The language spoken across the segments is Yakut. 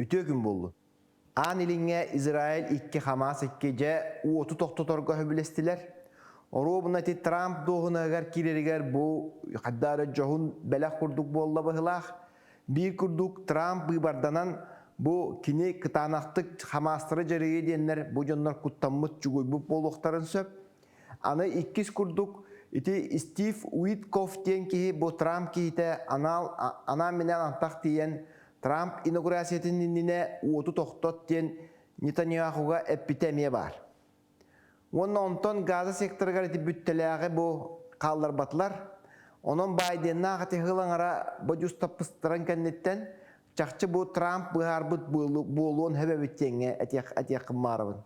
Үтүө күн буоллун. Аан Илиҥҥэ Израиль икки Хамас икки дьэ уоту тохтоторго сөбүлэстилэр. Оруобуна ити Трамп дуоһунаһыгар киирэригэр бу хайдах эрэ дьоһун бэлэх курдук буолла быһыылаах. Биир курдук Трамп быыбарданан бу кини кытаанахтык Хамастары дьарыйыы диэннэр бу дьоннор куттаммыт чугуйбут буолуохтарын сөп. Аны иккис курдук ити Стив Уиткофф диэн киһи бу Трамп киһитэ анаал анаан-минээн антах тиийэн Трамп инаугурациятын иннинэ уоту тохтот диэн Нетаньяхуга эппитэ эмиэ баар. Уонна онтон Газа секторыгар ити бүттэлээҕи бу хаалларбатылар. Онон Байденнаах ити сыл аҥара бодьуустаппыстарын кэнниттэн чахчы бу Трамп быһаарбыт буолуон сөп эбит диэҥҥэ этиэх гыммаарабын.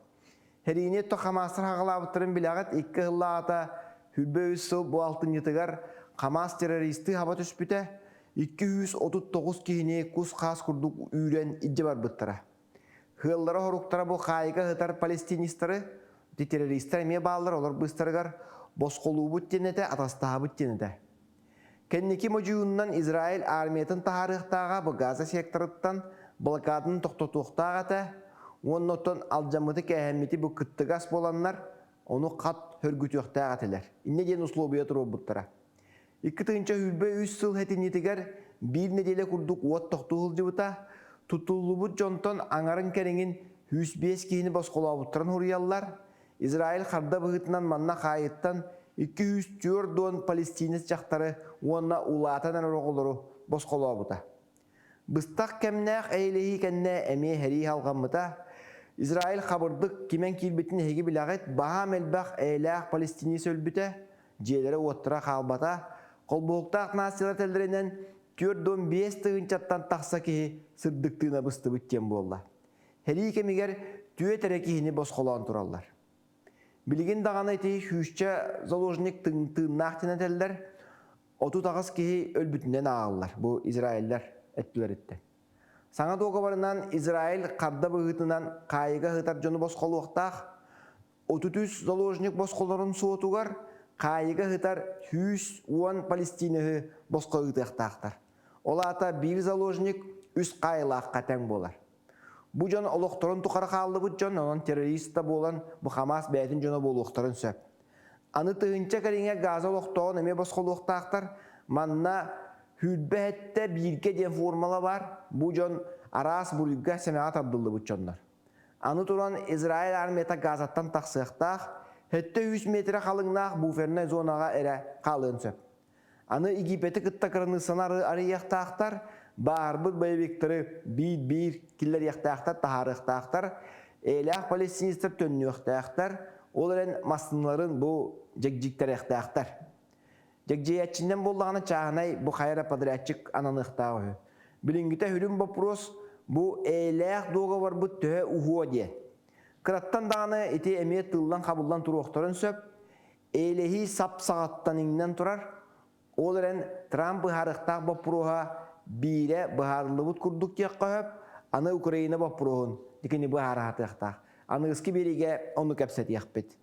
Сэриини то Хамаастар хаҕалаабыттарын билэҕит, икки сыллааҕыта 23 сыл бу алтынньытыгар Хамаас террористыы хаба түспүтэ, 239 киһини кус-хаас курдук үүрэн илдьэ барбыттара. Сыаллара-соруктара бу хаайыга сытар палестинистары, ити террористар эмиэ бааллар, олор быыстарыгар босхолуубут диэн этэ, атастаһабыт диэн этэ. Кэнники модьуйуунан Израиль армиятын таһаарыахтааҕа бу Газа секторыттан блокаданы тохтотуохтаах этэ уонна оттон алдьаммыты-кээһэммити бу кыттыгас буоланнар ону хат хөргүтүөхтээх этилэр. Инньэ диэн услуобуйа туруорбуттара. 2023 сыл сэтинньитигэр биир нэдиэлэ курдук уот тохтуу сылдьыбыта, тутуллубут дьонтон аҥарын кэриҥин 105 киһини босхолообуттарын суруйаллар. Израиль харда быһыытынан манна хаайыттан 240 палестинец дьахтары уонна улаатан эрэр оҕолору босхолообута. Быстах кэмнээх эйэлэһии кэннэ эмиэ сэрии салҕаммыта. Израиль хабырдык кимэн киирбитин эһиги билэҕит, баһаам элбэх эйэлээх палестинец өлбүтэ, дьиэлэрэ-уоттара хаалбата. Холбоһуктаах нациялар этэллэринэн 45 тыһыынчаттан тахса киһи сырдык тыына быстыбыт диэн буолла. Сэрии кэмигэр түөрт эрэ киһини босхолоон тураллар. Билигин даҕаны ити сүүсчэ заложник тыыннаах диэн этэллэр, 38 киһи өлбүтүнэн ааҕаллар бу Израиллэр өттүлэриттэн. Саҥа дуогабарынан Израиль харда быһыытынан хаайыга сытар дьону босхолуохтаах, 33 заложник босхолорун суотугар хаайыга сытар 110 палестинеһы босхо ыытыахтаахтар. Ол аата биир заложник үс хаайылаахха тэҥ буолар. Бу дьон олохторун тухары хааллыбыт дьон, онон террорист да буолан, бу Хамас бэйэтин дьоно буолуохтарын сөп. Аны тыһыынча кэриҥэ газа олохтооҕун эмиэ босхолуохтаахтар. Манна сүүрбэ сэттэ бииргэ диэн формула баар. Бу дьон араас буруйга сэмэҕэ тардыллыбыт дьоннор. Аны туран Израиль армията Газаттан тахсыахтаах, 700 метрэ халыҥнаах буфернай зонаҕа эрэ хаалыан сөп. Аны Египети кытта кыраныыссаны арыйыахтаахтар, баарбыт боевиктары биир-биир киллэриэхтээхтэр, таһаарыахтаахтар, эйэлээх палестинецтэр төннүөхтээхтэр, ол эрэн массыыналарын бу дьэгдьиктэриэхтээхтэр. Дьэгдьийээччинэн буоллаҕына чааһынай бу хайа эрэ подрядчик ананыахтаах үһү. Билиҥҥитэ сүрүн боппуруос бу эйэлээх дуогабарбыт төһө уһуо диэн. Кыраттан даҕаны ити эмиэ тыыллан-хабыллан туруохтарын сөп, Эйэлэһии сап саҕаттан иҥнэн турар, ол эрэн Трамп быһаарыахтаах боппуруоһа биирэ быһаарыллыбыт курдук диэххэ сөп, аны Украина боппуруоһун итини быһаара сатыахтаах. Аныгыскы биэриигэ ону кэпсэтиэхпит.